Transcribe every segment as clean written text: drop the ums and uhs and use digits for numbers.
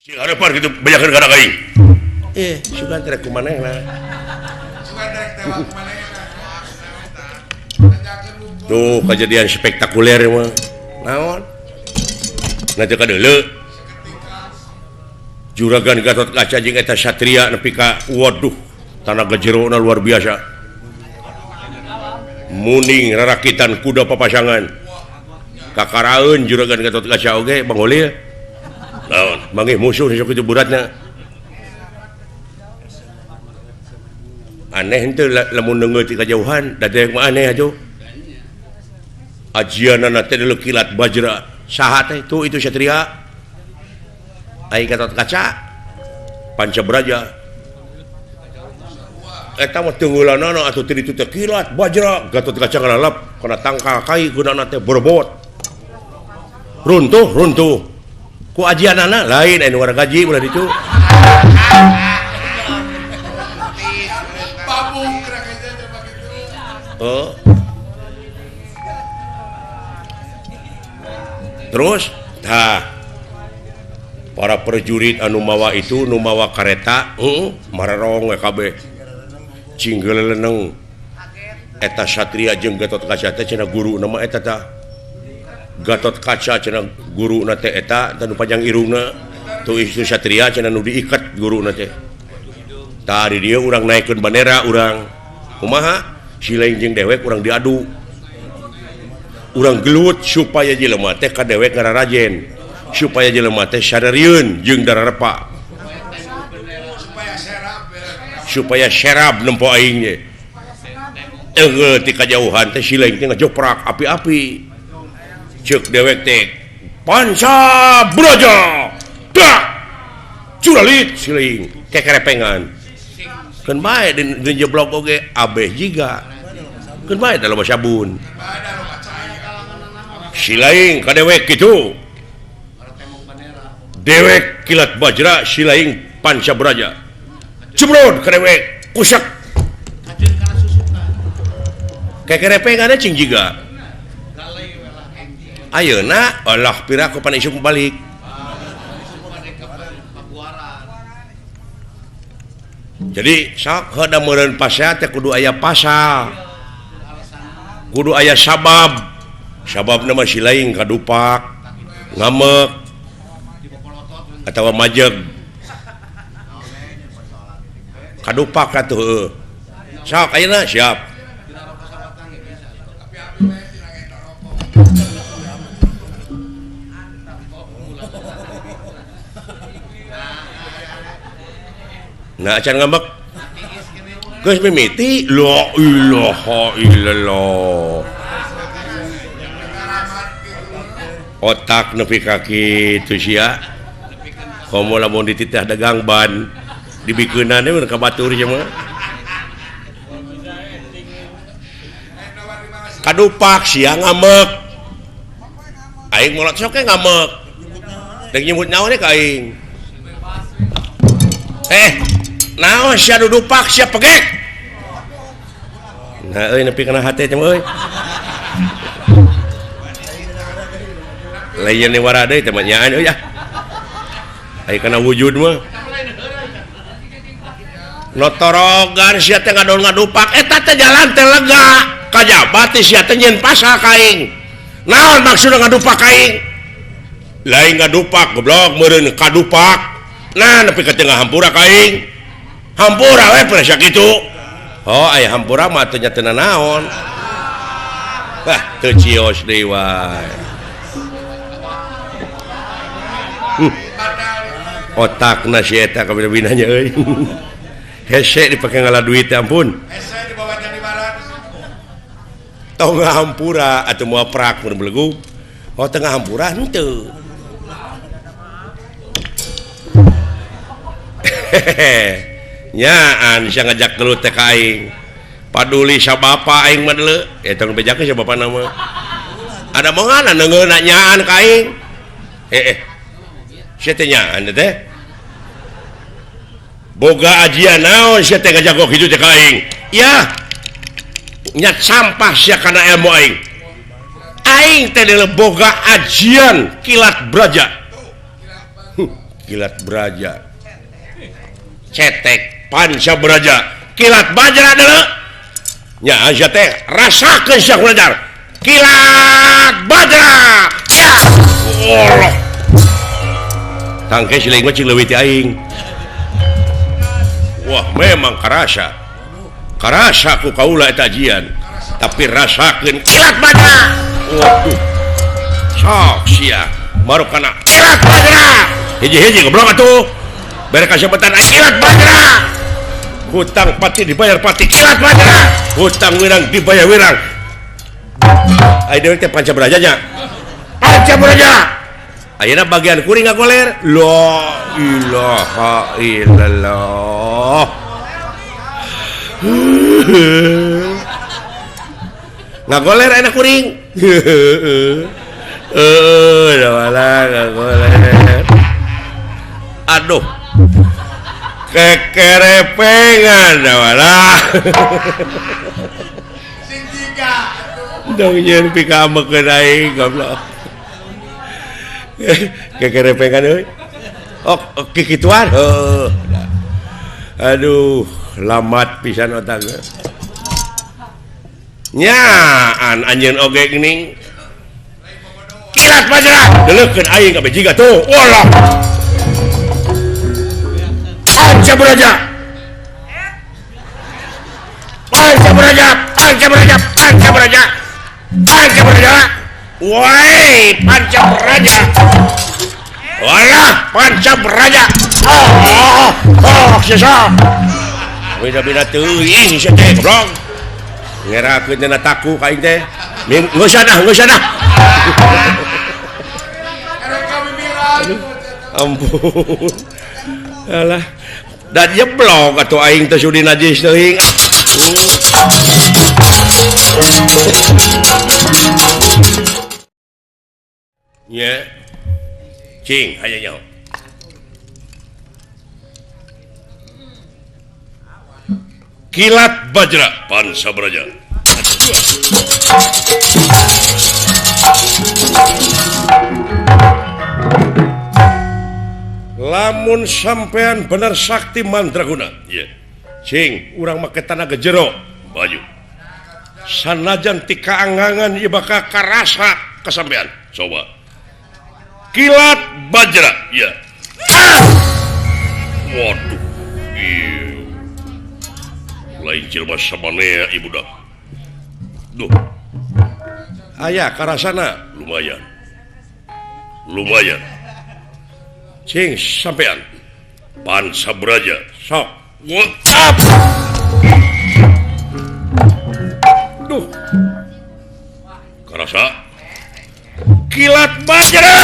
Cing hareupan kitu bejakeun kana aing. Sugan teh ku manehna. Sugan teh tewak ku manehna. Tuh kejadian spektakuler mah. Naon? Nah teu kadeuleu. Juragan Gatot Kaca jeung eta satria nepi ka waduh tanaga jerona luar biasa. Muning rarakitan kuda papasangan. Kakaraeun Juragan Gatot Kaca oge Bang Holil. Naon? Manggih musuh sok kitu beratna. Aneh henteu lamun neungeut ti kajauhan da dewek mah aneh atuh. Ajianana teh deuleu kilat bajra. Saha teh tuh itu satria. Ai Gatot Kaca Panca Braja. Eta mah teungeulanana atuh teu ditu teh kilat bajra Gatot Kaca ngalalap kana tangkal kai gunana teh borbot. Runtuh runtuh. Ku ajianana lain anu wargaji ulah ditu. Oh. Terus tah para prajurit anu mawa itu nu mawa kareta mararong we kabeh cinggeleneng eta satria jeung Gatot Kaca teh cenah guruna mah eta tah Gatot Kaca cenah guruna teh eta tah nu panjang irungna tuh itu satria cenah nu diikat guruna teh tah di dieu urang naikeun bandera urang kumaha silaing jeung dewek urang diadu urang gelut supaya jelema teh ka dewek ngararajen supaya jelema teh sadarieun jeung dararepa supaya serab nempo aing ge eueuh ti kajauhan teh silaing teh ngajoprak api-api ceuk dewek teh Panca Braja dak curalit silaing kekerepengan keun bae di jeblok oge abeh jiga keun bae da loba sabun silaing ka dewek kitu dewek kilat bajra silaing Panca Braja cebrod ka dewek kusak kekerepengan cing jiga ayeuna Allah piraku pan isuk balik jadi sok heuda meureun pasea teh kudu aya pasal kudu aya sabab sababna mah silaing kadupak ngamek atawa majeg kadupak atuh heueuh sok ayeuna siap nah acan ngambek geus mimiti la ilaha illallah otak nepi ka kitu sia komo lamun dititah dagang ban dibikeunana we ka batur sia mah kadupak sia ngambek aing molot sok ge ngambek deuk nyebut naon ka aing naon sia dudupak sia pegek nah euy nepi kana hate teh euy lain ni wara deui teh mah nyaan euy ah ai kana wujud mah notorogan sia teh ngadon ngadupak eta teh jalan teh lega kajaba teh sia teh nyeun pasal ka aing naon maksudna ngadupak ka aing lain ngadupak goblok meureun kadupak nah nepi ka tengah hampura ka aing hampura we presa kitu oh aya hampura mah teu nya teu nanaon wah teu cios deui wae otakna si eta kabina-binanya euy hese dipake ngala duit ampun hese dibawa jadi barat tong hampura atuh moal prak mun belegug oh tengah hampura henteu nyaan sia ngajak gelut teh ka aing paduli sa bapa aing mah deuleu eta nu bejakeun sa bapana mah ada mongana neungeuna nyaan ka aing sia teh nyaan teh boga ajian naon sia teh ngajago kitu teh ka aing yah nyat sampah sia kana ilmu aing aing teh deuleu boga ajian kilat braja Kilat Braja cetek Panca Braja kilat Bajra deuleu nya sia teh rasakeun sia kulancar kilat Bajra ya Allah tangke siling mah cing leuwih ti aing. Wah memang karasa karasa ku kaula eta ajian tapi rasakeun kilat Bajra. Waduh sok sia baru kana kilat Bajra hiji-hiji goblok atuh bere kasepetan kilat Bajra hutang pati dibayar pati kilat Bajra hutang wirang dibayar wirang ai deui teh Panca Braja nya Panca Braja ayeuna bagian kuring ngagoler la ilaha illallah ngagoler ayeuna kuring heuh wala ngagoler aduh kekerepengan wala sing tiga dong nyeun pikamekeun aing goblok kekerepengan euy oh kikituan heuh aduh lamat pisan otak nyaan anjeun oge geuning kilat Bajra deuleukeun aing kabeh jiga tuh walah Panca Braja Panca Braja Panca Braja Panca Braja Panca Braja woi Panca Braja walah Panca Braja oh oh sesa beda-beda teuing sia teh goblok ngerakeun dina taku ka aing teh geus ah geus ah ampun alah dan jeblok atuh aing teh sudi najis teuing. Nya cing aya nyaho Kilat Bajra Panca Braja lamun sampean bener sakti mandraguna yeah. Cing urang make tanaga jero baju sanajan ti kaangangan ieu bakal karasa kasampean coba kilat Bajra ya yeah. Ah! Waduh ieu lain jelema samanea ieu budak duh aya karasana lumayan lumayan cing sampean Panca Braja sok up. Duh karasa kilat Bajra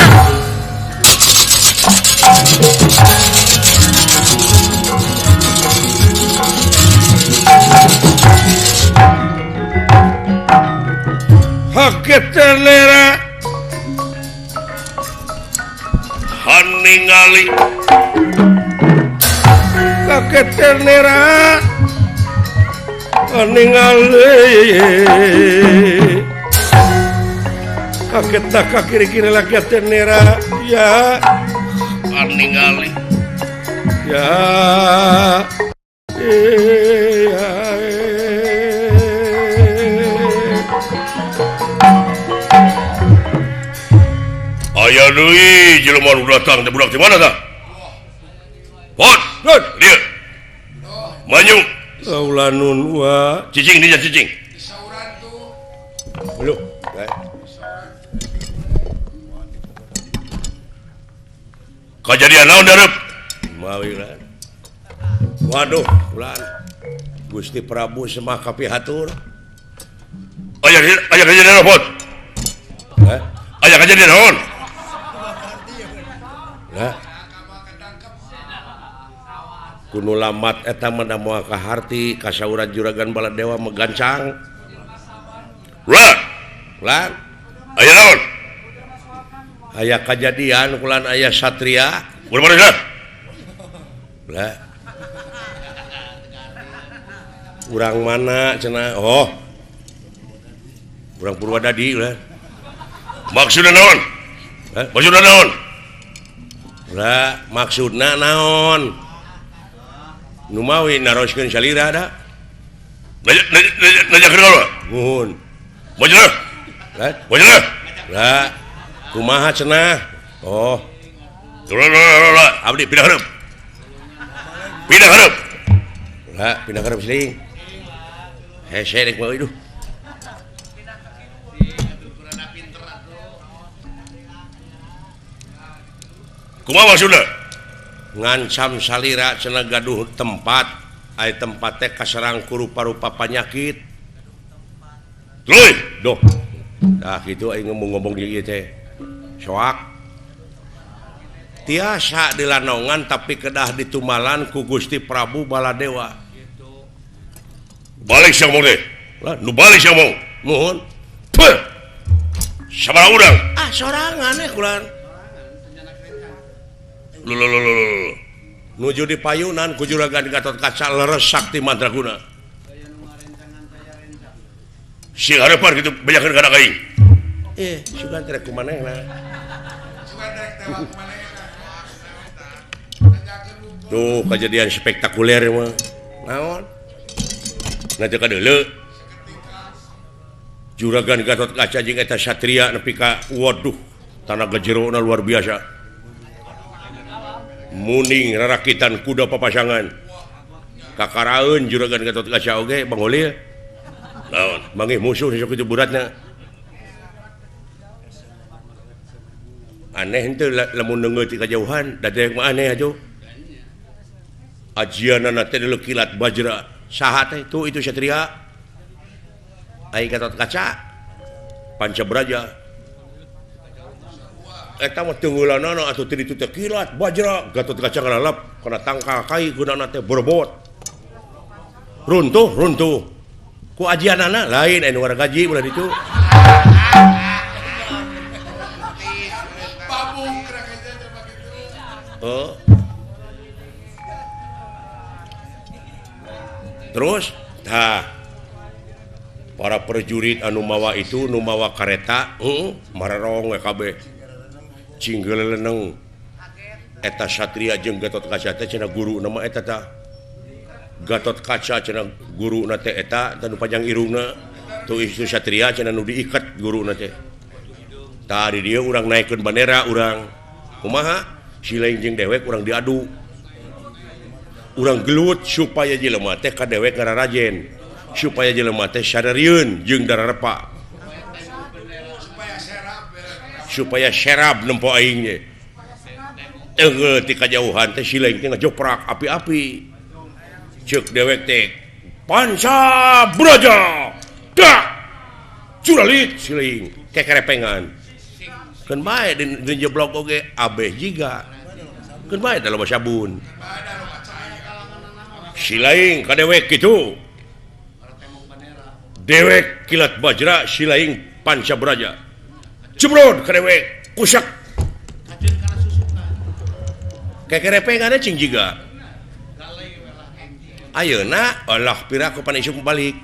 haketelera haningali kaketelera haningali kaget tak kiri-kiri lagi tenera ya haningali ya aya deui jelema nu datang teh budak di mana tah? Pot, dieu. Manyu. Kaulanun wa. Cicing dinya cicing. Lho, kajadian naon dareup? Mawi ulan. Waduh, ulan. Gusti Prabu Semah kapihatur. Aya aya kajadian naon, Pot? Hah? Aya kajadian naon? Lah. Kuno lamat eta mah da moal kaharti kasauran Juragan Baladewa megancang. Ulan. Ulan. Aya naon? Aya kajadian kulan aya satria. Ulah mana? Lah. Urang mana cenah? Oh. Urang Purwadadi ulah. Maksudna naon? Hah? Maksudna naon? Lah maksudna naon? Numawi naroskeun salira da. Nuhun. Lah kumaha cenah? Oh. Abdi pindah hareup. Pindah hareup. Lah pindah hareup siling. Hese rek mah iduh. Kumaha maksudna? Ngancam salira cenah gaduh tempat, ai tempat teh kaserang ku rupa-rupa panyakit. Tuluy, doh. Tah kitu aing ngomong-ngomong di ieu teh. Soak. Tiasa dilanongan tapi kedah ditumalan ku Gusti Prabu Baladewa. Balik sia ngomong teh. Lah, nu balik sia ngomong. Nuhun. Peuh. Sabaraha urang? Ah, sorangan eh kulan. Nuju di payunan ku Juragan Gatot Kaca leres sakti mandraguna. Sing hareupan kitu bejakeun kana aing. Sugan teh kumanehna. Tuh kejadian spektakuler mah. Naon? Na teu kadeuleu. Juragan Gatot Kaca jeung eta satria nepi ka waduh tanaga jerona luar biasa. Muning rarakitan kuda papasangan. Kakaraeun Juragan Gatot Kaca oge Bang Holil. Naon? Manggih musuh sok kitu buratna. Aneh henteu lamun neungeut ti kajauhan da dewek mah aneh atuh. Ajianana teh deuleu kilat bajra. Saha teh tuh itu satria. Ai Gatot Kaca Panca Braja. Eta mah tunggulanana atuh teu ditu teh kilat bajra Gatot Kaca ngalalap kana tangkal kai gunana teh berbot. Runtuh runtuh. Ku ajianana lain anu wargaji ulah ditu. Oh. Terus tah para prajurit anu mawa itu nu mawa kareta marerong we kabeh. Cinggeleneng eta satria jeung Gatot Kaca teh cenah guruna mah eta tah. Gatot Kaca cenah guruna teh eta tah nu panjang irungna. Tuh itu satria cenah nu diiket guruna teh. Tah di dieu urang naikeun bandera urang. Kumaha? Si lain jeung dewek urang diadu. Urang gelut supaya jelema teh ka dewek ngararajen. Supaya jelema teh sadarieun jeung dararepa. Supaya serab nempo aing ge. Teunggeul ti kajauhan teh si lain teh ngajoprak api-api. Ceuk dewek teh Panca Braja. Dak. Curalit si lain kekerepengan. Keun bae di jeblok oge abeh jiga. Keun bae da loba sabun. Si lain ka dewek kitu. Dewek kilat bajra si lain Panca Braja. Jebrod ka dewek kusak. Kekerepengan cing jiga. Ayeuna Allah pira ku pan isuk balik.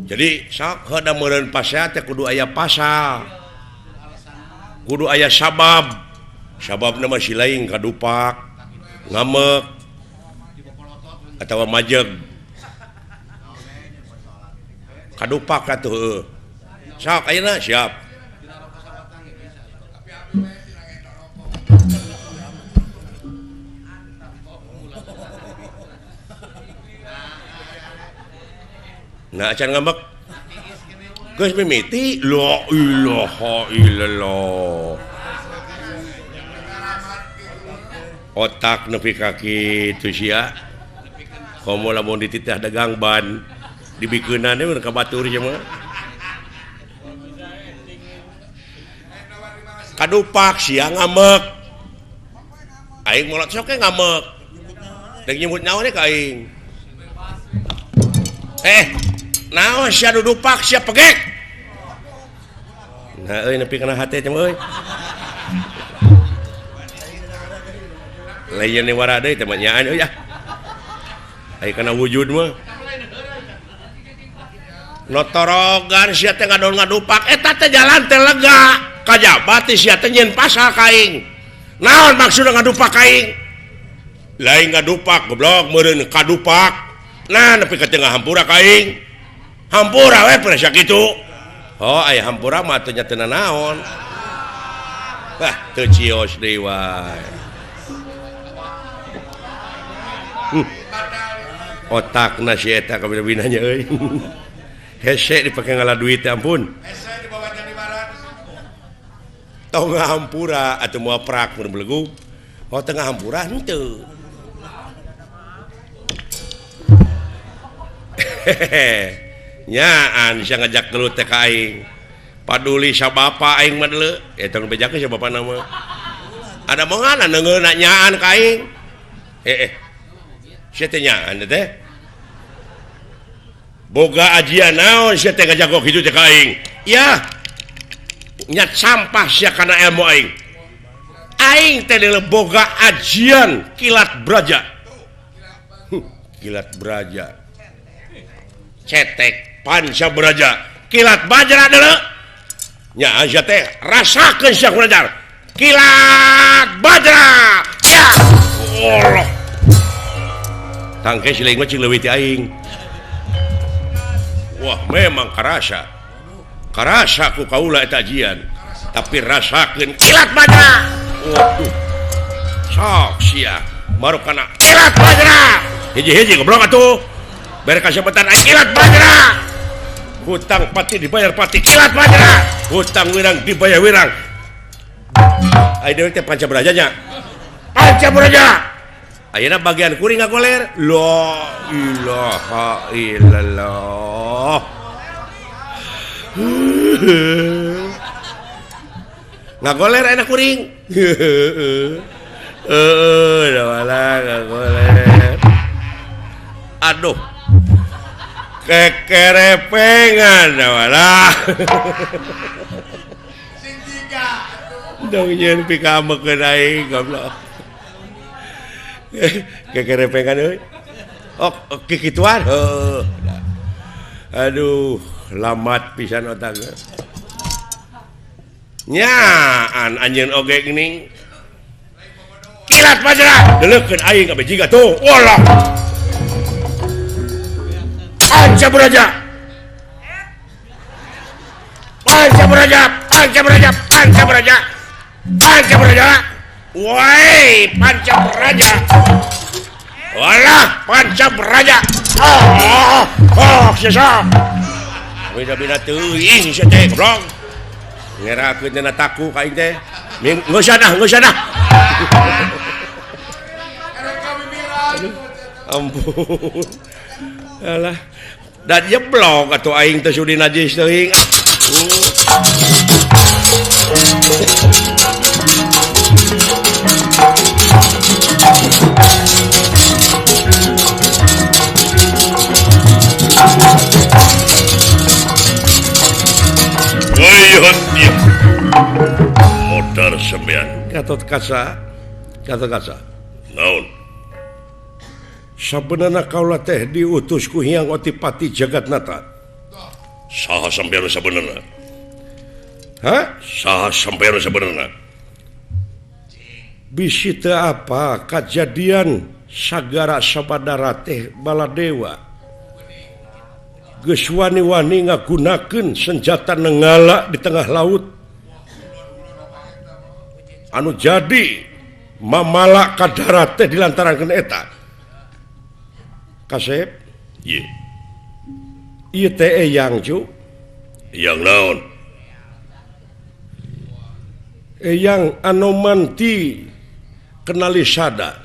Jadi sok heuda meureun pasea teh kudu aya pasal. Kudu aya sabab. Sababna mah si lain kadupak, ngamek atawa majeg. Kadupak atuh heueuh. Sok ayeuna siap. Nah acan ngambek. Geus mimiti la ilaha illallah. Otak nepi ka kitu sia. Komo lamun dititah dagang ban dibikeunana we ka batur sia mah. Kadupak sia ngambek. Aing molot sok ge ngambek. Deuk nyebut nyawa ka aing. Naon sia dudupak sia pegek. Nah euy nepi kana hate teh euy. Lain wara deui teh mah nyaan euy ah. Ai kana wujud mah. Notorogan sia teh ngadon ngadupak eta Eta teh jalan teh lega kajaba teh sia teh nyieun pasal ka aing. Naon maksudna ngadupak ka aing? Lain ngadupak goblok meureun kadupak. Nah nepi ka tengah hampura ka aing. Hampura we presa kitu. Oh aya hampura mah teh nya teu nanaon. Wah teu cios deui wae. Otakna si eta kabina-binanya euy. Hese dipake ngalah duit ampun. Hese dibawa jadi barat. Tong hampura atuh moal prak mun belegug. Oh tengah hampura henteu. Nyaan sia ngajak gelut teh ka aing. Paduli sa bapa aing mah deuleu. Eta nu bejakeun sa bapana mah. Ada mongan neungeuna nyaan ka aing. Sia teh nyaan teh. Boga ajian naon sia teh ngajago kitu teh ka aing. Yah. Nya sampah sia kana ilmu aing. Aing teh deuleu boga ajian kilat braja. Kilat braja. Cetek panca braja. Kilat bajra deuleu. Nya sia teh rasakeun sia kunajar. Kilat bajra. Ya. Allah. Tangke si lain mah cing leuwih ti aing. Wah memang karasa. Karasa ku kaula eta ajian. Tapi rasakeun kilat bajra. Waduh. Sok sia baru kana kilat bajra. Hiji-hiji goblok atuh. Bere kasebetan aing kilat bajra. Hutang pati dibayar pati kilat bajra. Hutang wirang dibayar wirang. Ai deui teh panca braja nya. Panca braja. Ayeuna bagian kuring ngagoler. La ilaha illallah. Ngagoler ayeuna kuring. Heueuh, da ngagoler. Aduh. Kekerepengan da walah. Sing jiga atuh. Dong nyeun pikamekeun aing goblok. Kekerepengan euy. Oh, kikituan. Heuh. Aduh, lamat pisan otakna. Nyaan anjeun oge geuning. Kilat bajra, deuleukeun aing kabeh jiga tuh. Walah. Panca braja. Panca braja, panca braja, panca braja. Panca braja. Woi, panca braja. Walah, panca braja. Oh, oh, sesa. Beda-beda teuing sia teh, goblok. Ngerakeun dina taku ka aing teh. Geus dah, geus dah. Ampun. Alah, dan jeblok atuh aing teh sudi najis teuing. Modar sampean. Gatot Kaca, Gatot Kaca. Naon? Sabenerna kaula teh diutus ku Hyang Otipati Jagatnata. Saha sampean sabenerna? Hah? Saha sampean sabenerna? Bisi teu apa kajadian sagara sabadara teh Baladewa. Geus wani-wani ngagunakeun senjata nenggala di tengah laut. Anu jadi mamala ka darat teh dilantarankeun eta. Kasep? Ieu. Ieu teh eyang cu. Eyang naon? Eyang Anomanti kenali sada.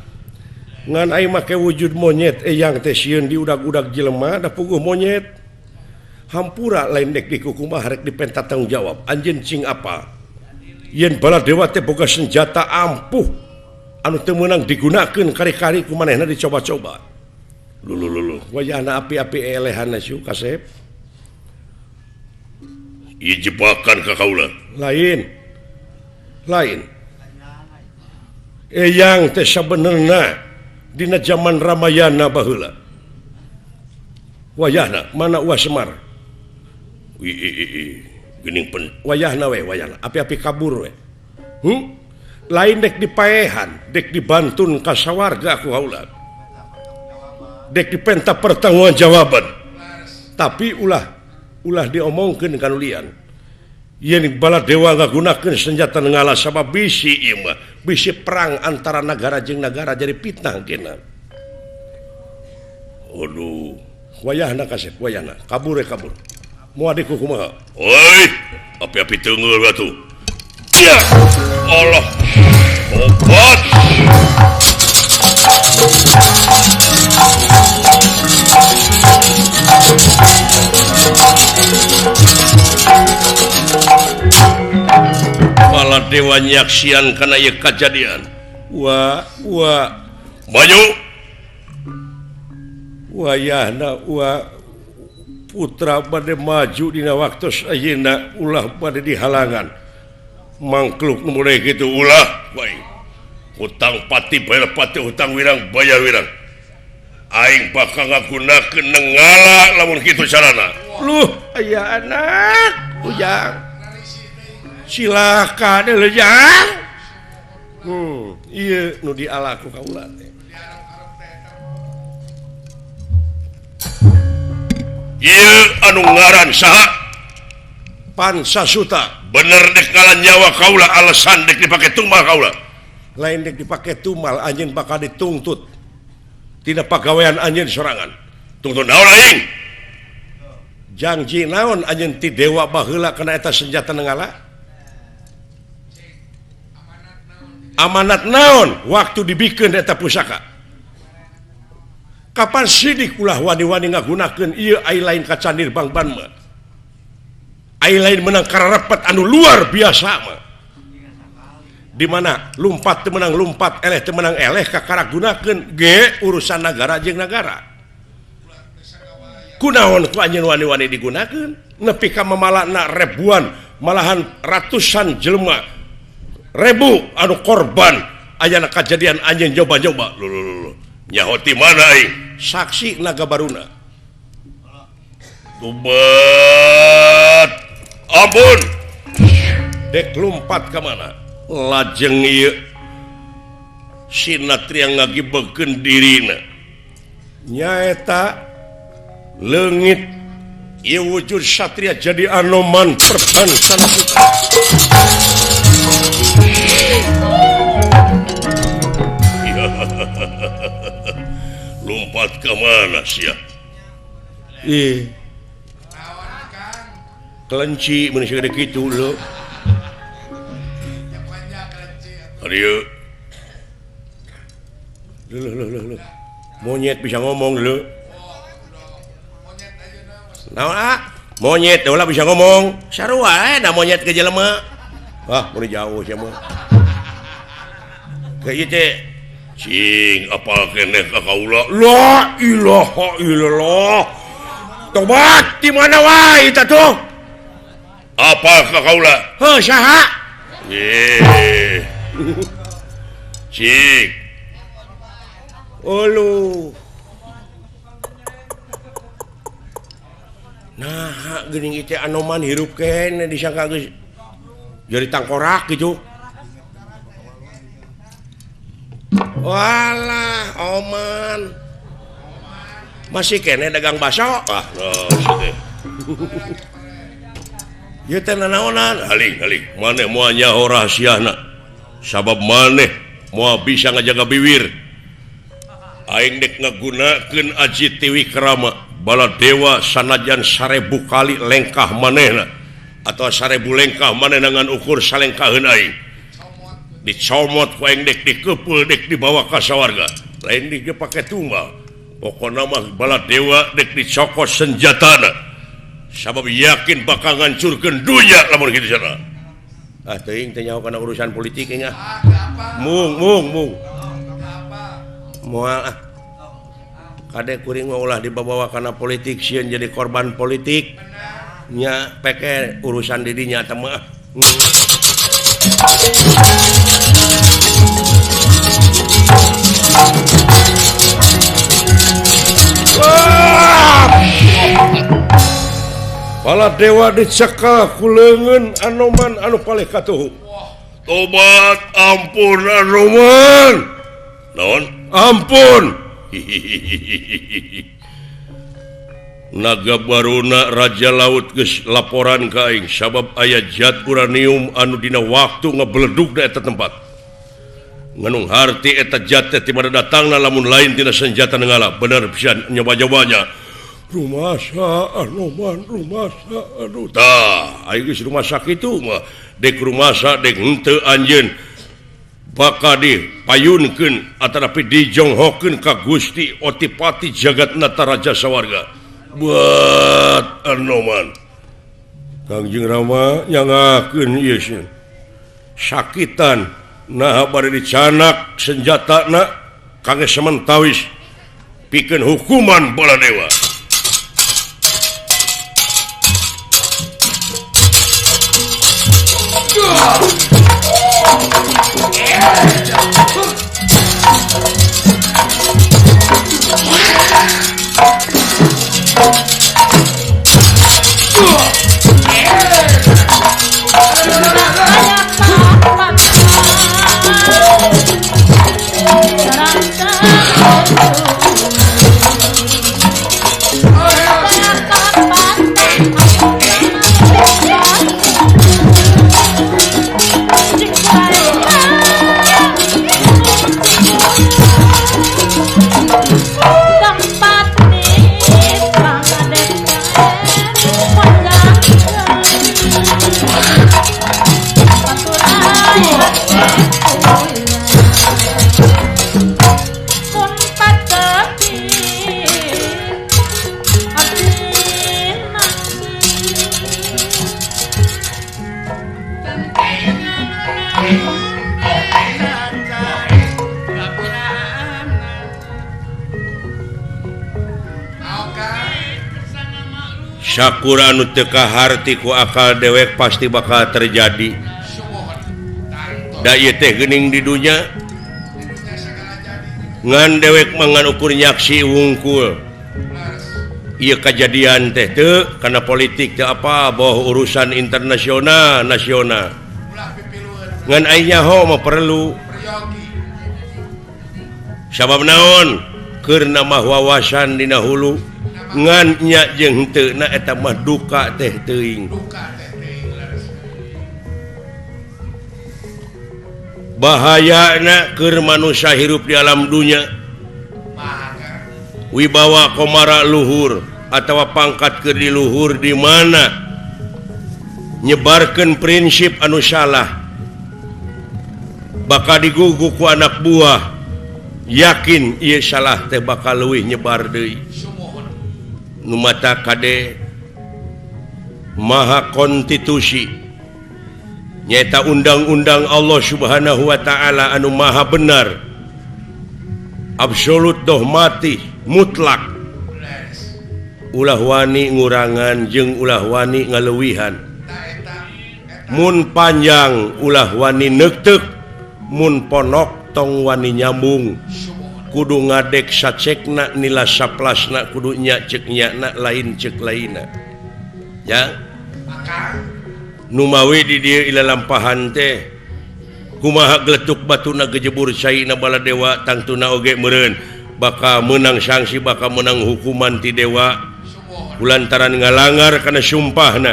Ngan aing make wujud monyet eyang teh sieun diudag-udag jelema da puguh monyet. Hampura lain dek dikukumah rek dipenta tanggung jawab. Anjeun cing apa? Yen Baladewa teh boga senjata ampuh anu teu meunang digunakeun kari-kari ku manehna dicoba-coba. Lulu wayahna api-api elehanna siu kasep. Ieu jebakan ka kaula. Lain. Lain. Eyang teh sabenerna dina jaman Ramayana baheula. Wayahna mana Uwa Semar? Geuning pen wayahna we wayahna api-api kabur we. Lain dek dipaehan, dek dibantun ka sawarga ku kaula. Dek dipenta pertanggungjawaban. Tapi ulah diomongkeun ka nu lian. Yen Baladewa ngagunakeun senjata ngala sabab bisi ieu mah, bisi perang antara nagara jeung nagara jadi fitnah kena. Aduh, wayahna kasep wayahna, kabur we kabur. Moal diku kumaha? Oi, api-api teunggeul batu. Ya Allah. Obat. Baladewa nyaksian kana ieu kajadian. Wa wa maju. Wayahna wa putra bade maju dina waktu ayeuna ulah bade dihalangan. Mangkluk nu mulai kitu ulah bae. Hutang pati bayar pati, hutang wirang bayar wirang. Aing bakal ngagunakeun nenggala lamun kitu carana. Luh, aya anak ujang. Silakan ujang. Ieu nu diala ku kaula teh. Ieu anu ngaran saha? Pansasuta. Bener dek ngalan nyawa kaula alasan dek dipake tumbal kaula. Lain dek dipake tumbal anjeun bakal dituntut. Tidak pagawean anjeun sorangan. Tuntut naon aing? Janji naon anjeun ti dewa baheula kana eta senjata nenggala? Amanat naon waktu dibikeun eta pusaka? Kapan sidik ulah wani-wani ngagunakeun ieu ai lain ka candir bangban mah. Ai lain menang kararepet anu luar biasa mah. Di mana lumpat teu meunang lumpat, eleh teu meunang eleh kakara gunakeun ge urusan nagara jeung nagara. Kunaon ku anjeun wani-wani digunakeun nepi ka mamalana ribuan malahan ratusan jelema ribu anu korban ayana kajadian anjeun nyoba-nyoba. Lho. Nyaho ti mana aing? Saksi Naga Baruna. Tobat. Ampun. Dek lumpat ka mana? Lajeng ieu Sinatria ngagibekeun dirina. Nyaeta leungit ieu wujud satria jadi anoman perbansan kita. Lompat ke mana sia? Ih. Kelenci mun sagede kitu lho. Adieu. Lho lho lho lho. Monyet bisa ngomong lho. Naon ah? Monyet ulah bisa ngomong. Sarua da monyet ke jelema. Wah, mun jauh sia mah. Ka ieu teh cing apal keneh ka kaula. La ilaha illallah. Tobat di mana wae eta tuh? Apal ka kaula? Heuh saha? Eh. Cing. Uluh. Nah, geuning ieu teh anoman hirup keneh disangka geus jadi tangkorak gitu. Walah, oman. Masih kene dagang bakso. Ah, no, teh. Ieu teh nanaonan? Haling, maneh moal nyaho rahasiana. Sabab maneh moal bisa ngajaga biwir. Aing dek ngagunakeun aji Tiwi Krama Baladewa sanajan 1000 kali lengkah manehna atau 1000 lengkah manehna ngan ukur salengkaheun aing. Dicomot ku aing dek dikeupul dek dibawa ka sawarga. Lain dipake tumbal. Pokona mah Baladewa dek dicokot senjatana. Sabab yakin bakal ngancurkeun dunya lamun kitu cara. Ah teuing teh nyaho kana urusan politik nya. Mung mung mung. Moal ah. Kade kuring mah ulah dibawa kana politik sieun jadi korban politik. Nya peke urusan di dinya teh mah. Baladewa dicekal ku leungeun Anoman anu palih katuhu. Tobat ampun Anoman. Naon? Ampun. Naga Baruna Raja Laut geus laporan ka aing sabab aya zat uranium anu dina waktu ngebeledug da eta tempat. Nganung harti eta zat teh ti mana datangna lamun lain tina senjata ngala bener pisan nyoba-nyobanya. Rumasa Anoman rumasa aduh tah aing geus rumasa kitu mah dek rumasa dek henteu anjeun bakal dipayunkeun atanapi dijonghokeun ka Gusti Otipati Jagatnata Raja Sawarga. Buat Anoman Kangjeng Rama nyangakeun ieu sakitan nah bari dicanak senjatana kangge samentawis pikeun hukuman Baladewa. Sakura anu teu kaharti ku akal dewek pasti bakal terjadi. Da ieu teh geuning di dunya ngan dewek mah ngan ukur nyaksi wungkul. Ieu kajadian teh teu kana politik teu apa boh urusan internasional nasional. Ngan ai nyaho mah perlu. Sabab naon? Keur nambah wawasan dina hulu. Ngan nya jeung henteu na eta mah duka teh teuing. Bahayana keur manusia hirup di alam dunya. Wibawa komara luhur atawa pangkat keur di luhur di mana nyebarkeun prinsip anu salah bakal digugu ku anak buah yakin ieu salah teh bakal leuwih nyebar deui. Nu mata kade maha konstitusi nyaeta undang-undang Allah Subhanahu wa ta'ala anu maha benar absolut dogmatis mutlak ulah wani ngurangan jeung ulah wani ngaleuwihan mun panjang ulah wani neukteuk mun ponok tong wani nyambung kudu ngadek sacekna nila saplasna kudu nya ceuk nyana lain ceuk lainna ya numawi di dieu ilalampahan teh kumaha geletuk batuna gejebur caina Baladewa tangtuna oge meureun bakal meunang sanksi bakal meunang hukuman ti dewa kulantaran ngalangar kana sumpahna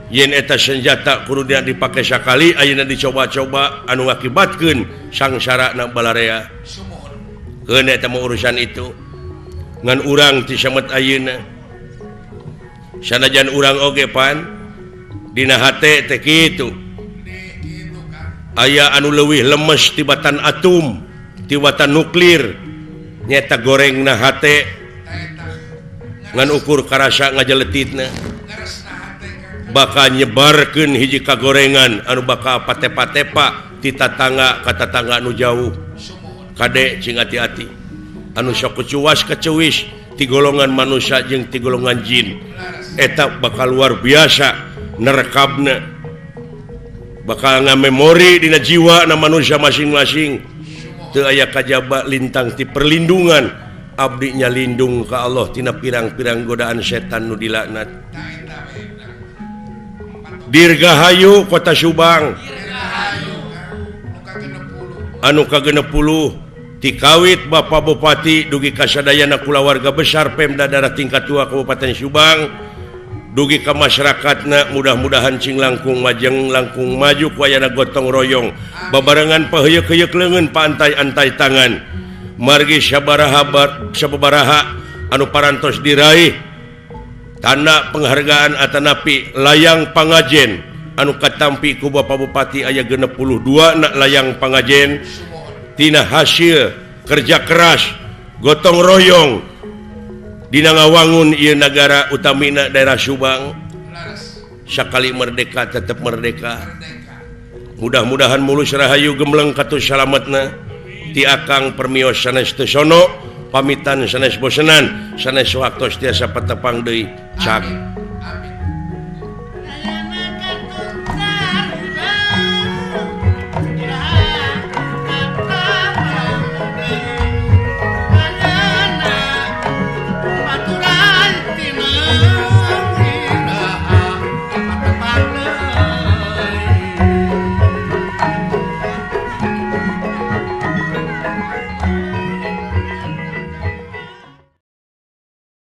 yen eta senjata kudu dipake sakali ayeuna dicoba-coba anu ngakibatkeun sangsarana balarea. Keun eta mah urusan itu ngan urang ti samet ayeuna sanajan urang oge pan dina hate teh kitu aya anu leuwih lemes tibatan atom tibatan nuklir nyaeta gorengna hate ngan ukur karasa ngajaletitna bakal nyebarkeun hiji kagorengan anu bakal patepa-tepa ti tatangga ka tatangga anu jauh. Kade cing hati-hati anu sok kecuas kecewis ti golongan manusia jeung ti golongan jin eta bakal luar biasa nerekabna bakal ngamemori dina jiwa na manusia masing-masing teu aya kajaba lintang ti perlindungan abdi nya lindung ka Allah tina pirang-pirang godaan setan nu dilaknat. Dirgahayu Kota Subang anu ka-60 tikawit Bapak Bupati dugi ka sadayana kulawarga besar Pemda Daerah Tingkat 2 Kabupaten Subang dugi ka masyarakatna mudah-mudahan cing langkung majeng langkung maju ku ayana gotong royong babarengan paheuyeuk-heuyeuk leungeun paantai-antai tangan margi sababaraha anu parantos diraih tanda penghargaan atanapi layang pangajen anu katampi ku Bapak Bupati aya 62 na layang pangajen tina hasil kerja keras gotong royong dina ngawangun ieu nagara utamina daerah Subang sakali merdeka tetep merdeka mudah-mudahan mulus rahayu gemleng katus salametna ti akang permios sanes teu sono pamitan sanes bosenan sanes waktos tiasa patepang deui cak.